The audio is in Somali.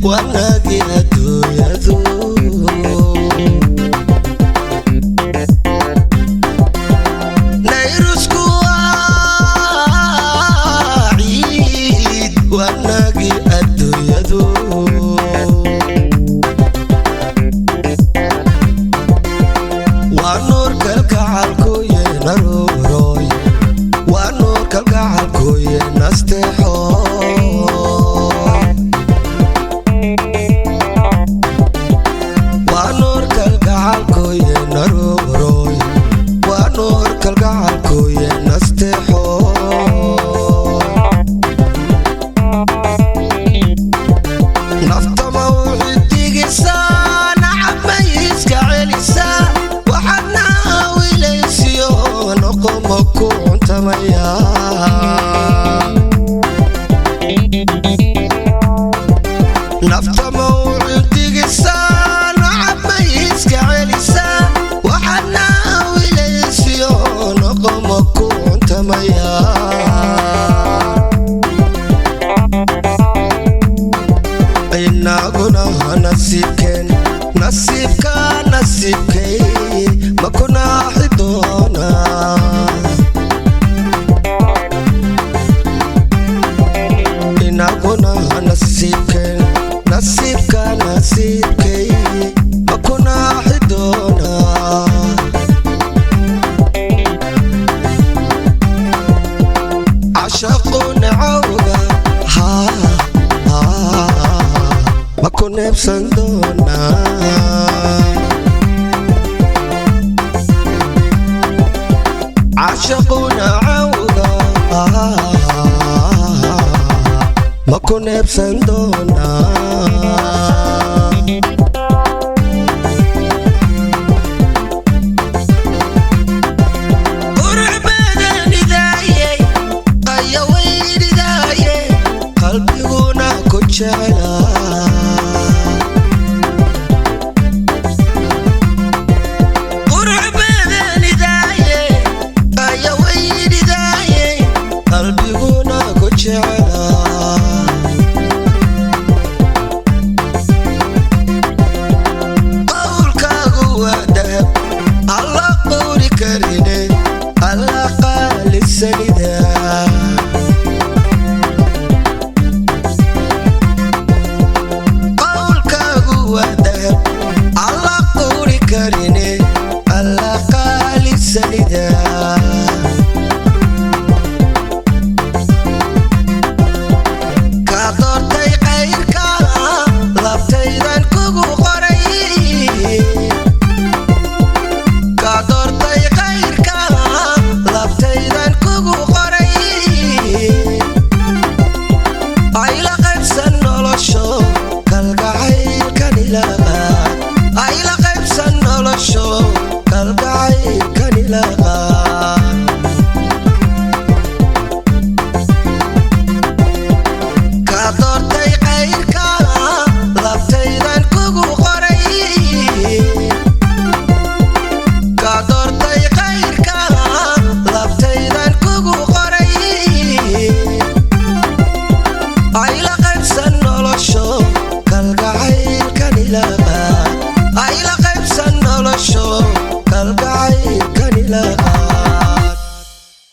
Wanaagii adduunyadu. Nayrusku waa ciid, wanaagii adduunyadu. Waa nuur kalgacalkuye naruuroy, waa nuur kalgacalkuye nasteexo. Waa nuur kalgacalkuye naruuroy, waa nuur kalgacalkuye nasteexo. Nafta mawxidigisaa, nacab mayiska celisaa, waxaadna wiilaysiyo noqomo ku cuntamaya. Nafta mawxidigisaa, nacab mayiska celisaa, waxaadna wiilaysiyo noqomo ku cuntamaya. Inaguna nasiibkeen, nasiibka nasiibkay ma ku naaxi doonaa? Inaguna nasiibkeen, nasiibka nasiibkay ma ku naaxi doonaa? Cashaquna cawga ma ku neebsan doonaa? Cashaquna cawga ma ku neebsan doonaa? Qurux badanidaaye, qayawaynidaaye, qalbiguna ku jeclaa. Qurux badanidaaye, qayawaynidaaye, qalbiguna ku jeclaa. Qowlkaagu waa dahab alla qowri karine, alla qaalisanida. Qowlkaagu waa dahab alla qowri karine, alla qaalisanida. Ka doortay qayrka, labtaydan kugu qoray. Ka doortay qayrka, labtaydan kugu qoray. Ayla qaybsan nolosho kalgacaylkan ilaqa, ayla qaybsan nolosho kalgacaylkan ilaqa. Ka doortay qayrka, labtaydan kugu qoray. Ka doortay qayrka, labtaydan kugu qoray. Ayla qaybsan